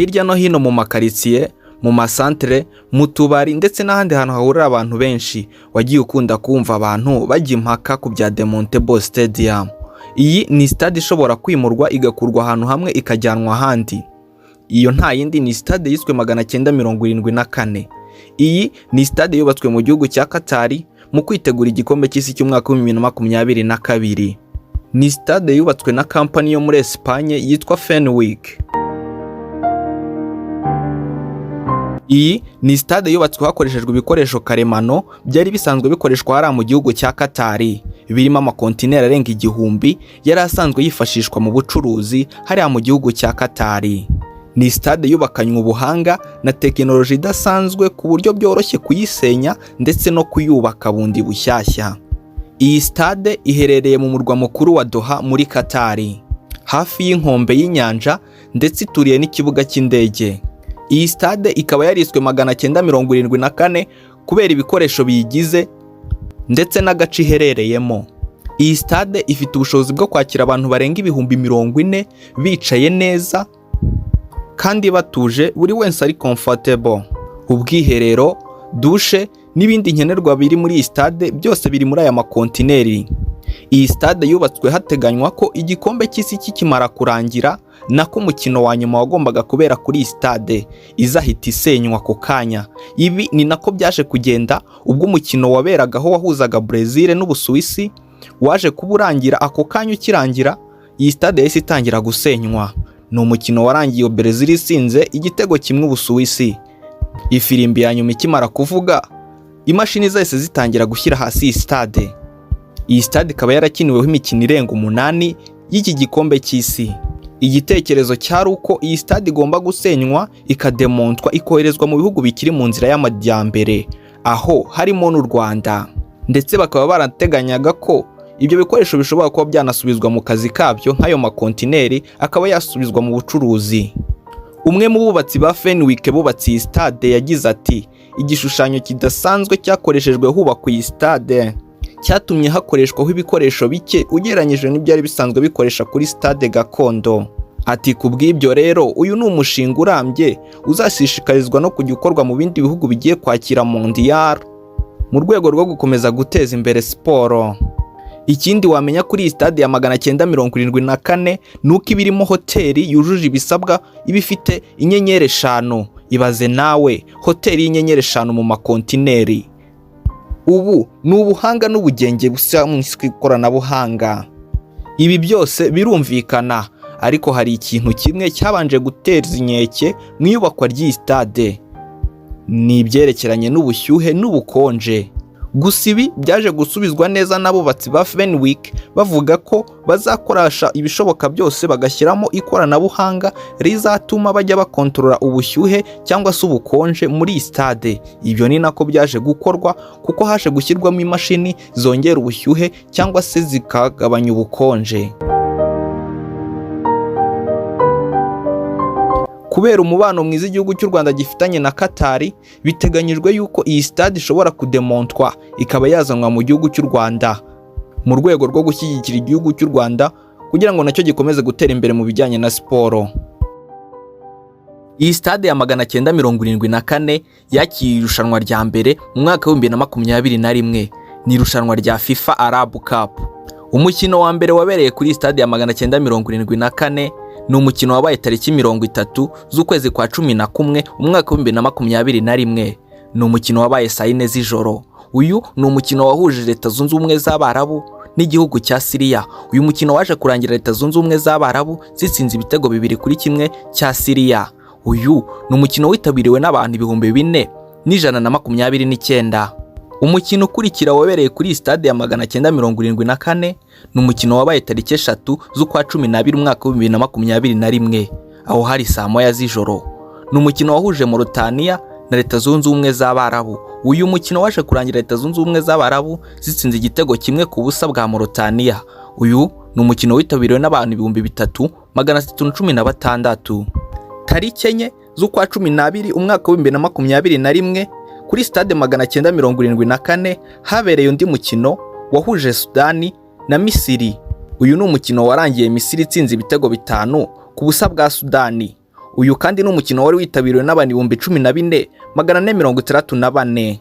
Hirya no hino mu makaritsiye, mu masantere, mu tubari ndetse n'ahandi hantu hahurira abantu benshi, wagiye ukunda kumva abantu bajya impaka ku bya Demontable Stadium. Iyi ni stade ishobora kwimurwa, igakurwa ahantu hamwe ikajyanwa ahandi. Iyo nta yindi ni stade yiswe 974. Iyi ni stade yubatswe mu gihugu cya Katari mu kwitegura igikombe cy'isi cy'umwaka wa 2022. Ni stade yubatswe na kampani yo muri Esipanye yitwa Fenwick. Iyi ni stade yubatswe hakoreshejwe ibikoresho karemano byari bisanzwe bikoreshwa hariya mu gihugu cya Katari, birimo amakontineri arenga 1000 yari asanzwe yifashishwa mu bucuruzi hariya mu gihugu cya Katari. Ni stade yubakanywe ubuhanga na tekinoloji idasanzwe ku buryo byoroshye kuyisenya ndetse no kuyubaka bundi bushyashya. Iyi stade iherereye mu murwa mukuru wa Doha muri Katari, hafi y'inkombe y'inyanja, ndetse ituriye n'ikibuga cy'indege. Iyi stade ikaba yariswe 974 kubera ibikoresho biyigize ndetse n'agace iherereyemo. Iyi stade ifite ubushobozi bwo kwakira abantu barenga 40,000 bicaye neza kandi batuje, buri wese ari comfortable. Ubwiherero, dushe n'ibindi nkenerwa biri muri iyi stade byose biri muri aya makontineri. Iyi stade yubatswe hateganywa ko igikombe cy'isi kikimara kurangira, nako umukino wa nyuma wagombaga kubera kuri iyi stade, izahita isenywa ako kanya. Ibi ni nako byaje kugenda ubwo umukino waberagaho wahuzaga Brezil n'Ubusuwisi waje kuba urangira. Ako kanya ukirangira, iyi stade yahise itangira gusenywa. Ni umukino warangiye Brezil isinze igitego kimwe Ubusuwisi. Ifirimbi ya nyuma ikimara kuvuga, imashini zahise zitangira gushyira hasi iyi stade. Iyi stade ikaba yarakiniweho imikino irenga 8 y'iki gikombe cy'isi. Igitekerezo cyari uko iyi stade igomba gusenywa, ikademontwa, ikoherezwa mu bihugu bikiri mu nzira y'amajyambere, aho harimo n'u Rwanda, ndetse bakaba barateganyaga ko ibyo bikoresho bishobora kuba byanasubizwa mu kazi kabyo, nk'ayo makontineri akaba yasubizwa mu bucuruzi. Umwe mu bubatsi ba Fenwick bubatse iyi stade yagize ati: "Igishushanyo kidasanzwe cyakoreshejwe hubakwa iyi stade cyatumye hakoreshwaho ibikoresho bike ugereranyije n'ibyari bisanzwe bikoresha kuri stade gakondo." Ati: "Ku bw'ibyo rero, uyu ni umushinga urambye uzashishikarizwa no kujya ukorwa mu bindi bihugu bigiye kwakira Mondial mu rwego rwo gukomeza guteza imbere siporo." Ikindi wamenya kuri iyi stade ya 974 ni uko iba irimo hoteli yujuje ibisabwa, iba ifite inyenyeri 5. Ibaze nawe, hoteli y'inyenyeri 5 mu makontineri! Ubu ni ubuhanga n'ubugenge busa mu ikoranabuhanga. Ibi byose birumvikana, ariko hari ikintu kimwe cyabanje guteza inkeke mu iyubakwa ry'iyi stade, ni ibyerekeranye n'ubushyuhe n'ubukonje. Gusa ibi byaje gusubizwa neza n'abubatsi ba Fenwick, bavuga ko bazakoresha ibishoboka byose bagashyiramo ikoranabuhanga rizatuma bajya bakontorora ubushyuhe cyangwa se ubukonje muri iyi stade. Ibyo ni nako byaje gukorwa, kuko haje gushyirwamo imashini zongera ubushyuhe cyangwa se zikagabanya ubukonje. Kubera umubano mwiza igihugu cy'u Rwanda gifitanye na Katari, biteganyijwe yuko iyi stade ishobora kudemontwa ikaba yazanwa mu gihugu cy'u Rwanda mu rwego rwo gushyigikira igihugu cy'u Rwanda kugira ngo nacyo gikomeze gutera imbere mu bijyanye na siporo. Iyi stade ya 974 yakiriye irushanwa rya mbere mu mwaka wa 2021, ni irushanwa rya FIFA Arab Cup. Umukino wa mbere wabereye kuri stade ya 974 ni umukino wabaye tariki 30 z'ukwezi kwa 11 umwaka wa 2021. Ni umukino wabaye saa 4 z'ijoro. Uyu ni umukino wahuje Leta Zunze Ubumwe z'Abarabu n'igihugu cya Siriya. Uyu mukino waje kurangira Leta Zunze Ubumwe z'Abarabu zitsinze ibitego 2-1 cya Siriya. Uyu ni umukino witabiriwe n'abantu 4129. Umukino ukurikira wabereye kuri stade ya 974 ni umukino wabaye tariki 3 z'ukwa 12 umwaka wa 2021, aho hari saa 1 z'ijoro. Ni umukino wahuje Mauritania na Leta Zunze Ubumwe z'Abarabu. Uyu mukino waje kurangira Leta Zunze Ubumwe z'Abarabu zitsinze igitego 1-0 bwa Mauritania. Uyu ni umukino witabiriwe n'abantu 3316. Tariki 4 z'ukwa 12 umwaka wa 2021, kuri stade 974 habereye undi mukino wahuje Sudani na Misiri. Uyu ni umukino warangiye Misiri itsinze ibitego 5-0 bwa Sudani. Uyu kandi ni umukino wari witabiriwe n'abantu 14,464.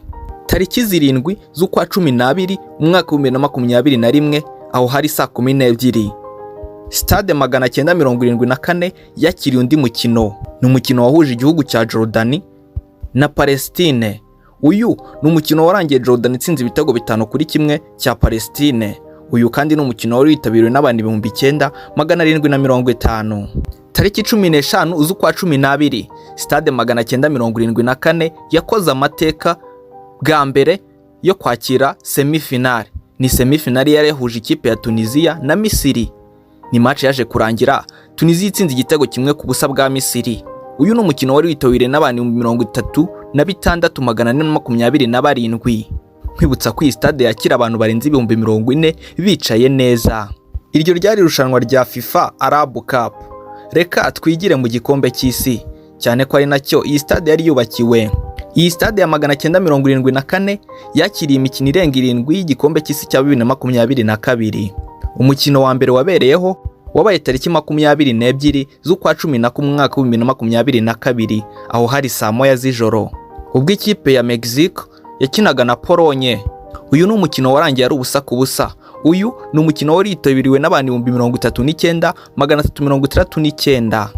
Tariki 7 z'ukwa 12 umwaka 2021, aho hari saa 12, Stade 974 yakiriye undi mukino. Ni umukino wahuje igihugu cya Jordani na Palestine. Uyu ni umukino warangiye Jordan itsinze ibitego 5-1 cya Palestine. Uyu kandi ni umukino wari witabiriwe n'abantu 9750. Tariki 15 z'ukwa 12, Stade 974 yakoze amateka bwa mbere yo kwakira semi-finale. Ni semi-finale yari yahuje ikipe ya Tunisia na Misiri. Ni match yaje kurangira Tunisia itsinze igitego 1-0 bwa Misiri. Uyu ni umukino wari witabiriwe n'abantu 36,427. Nkwibutsa ko iyi stade yakira abantu barenze 40,000 bicaye neza. Iryo ryari irushanwa rya FIFA Arab Cup. Reka twigire mu gikombe cy'isi, cyane ko ari nacyo iyi stade yari yubakiwe. Iyi stade ya 974 yakiriye imikino irenga 7 y'igikombe cy'isi cya 2022. Umukino wa mbere wabereyeho wabaye tariki 22 z'ukwa 11 umwaka 2022, aho hari saa 1 z'ijoro, ubwo ikipe ya Mexique yakinaga na Polonye. Uyu ni umukino warangiye ari 0-0. Uyu ni umukino wari witabiriwe n'abantu 39,369.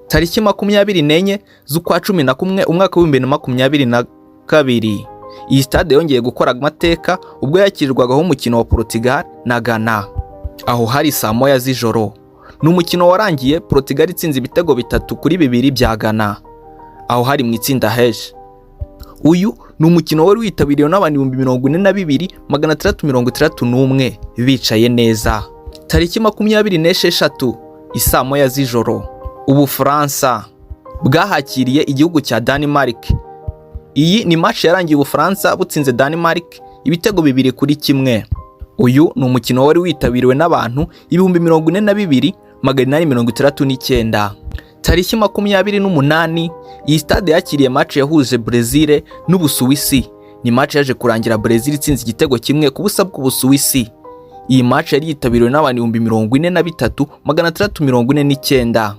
Tariki 24 z'ukwa 11 umwaka 2022, iyi stade yongeye gukora amateka ubwo yakirirwagaho umukino wa Portugal na Ghana. Aho hari saa 1 z'ijoro. Ni umukino warangiye Portugal itsinze ibitego 3-2 bya Ghana. Aho hari mu itsinda H. Uyu ni umukino wari witabiriwe n'abantu 42,661 bicaye neza. Tariki 26 isaa 1 z'ijoro, Ubufaransa bwahakiriye igihugu cya Denmark. Iyi ni match yarangiye Ubufaransa butsinze Denmark ibitego 2-1. Uyu ni umukino wari witabiriwe n'abantu 42,869. Tariki 28, iyi stade yakiriye match yahuje Brazil n'Ubusuwisi. Ni match yaje kurangira Brazil itsinze igitego 1-0 bw'Ubusuwisi. Iyi match yari yitabiriwe n'abantu 43,649.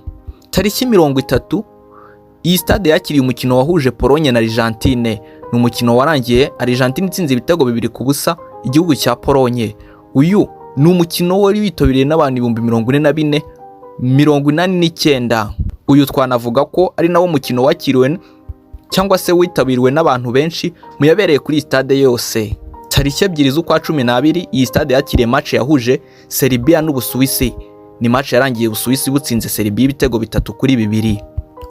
Tariki 30, iyi stade yakiriye umukino wahuje Polonye na Argentine. Ni umukino warangiye Argentine itsinze ibitego 2-0 igihugu cya Polonye. Uyu ni umukino wari witabiriwe n'abantu 44,089. Uyu twanavuga ko ari nawo mukino wakiriwe cyangwa se witabiriwe n'abantu benshi mu yabereye kuri iyi stade yose. Tariki 2 z'ukwa 12, iyi stade yakiriye match yahuje Serbia n'Ubusuwisi. Ni match yarangiye Ubusuwisi butsinze Serbia ibitego 3-2.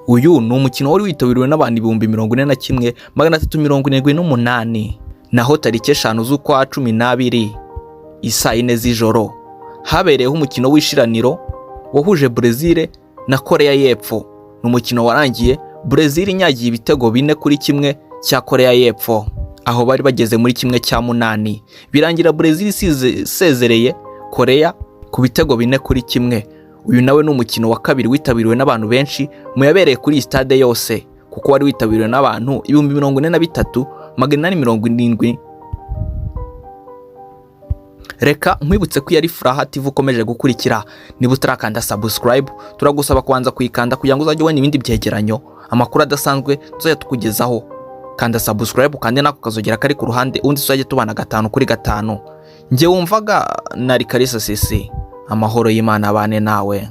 Uyu ni umukino wari witabiriwe n'abantu 41,378. Naho tariki 5 z'ukwa 12 isaa 4 z'ijoro, habereyeho umukino w'ishiraniro wahuje Brazil na Korea y'Epfo. Ni umukino warangiye Brazil inyagiye ibitego 4-1 cya Korea y'Epfo, aho bari bageze muri 1/8. Birangira Brazil isezereye Korea ku bitego 4-1. Uyu nawe ni umukino wa kabiri witabiriwe n'abantu benshi mu yabereye kuri iyi stade yose, kuko wari witabiriwe n'abantu 43,870. Reka nkwibutse ko iyo ari Furaha TV ukomeje gukurikira. Niba utarakanda subscribe, turagusaba kubanza kuyikanda kugira ngo uzajye ubona ibindi byegeranyo, amakuru adasanzwe tuzajya tukugezaho. Kanda subscribe kandi nako kazogera kari ku ruhande, ubundi tuzajye tubana gatanu kuri gatanu. Njye wumvaga nari Kalisa Sisi. Amahoro y'Imana abane nawe.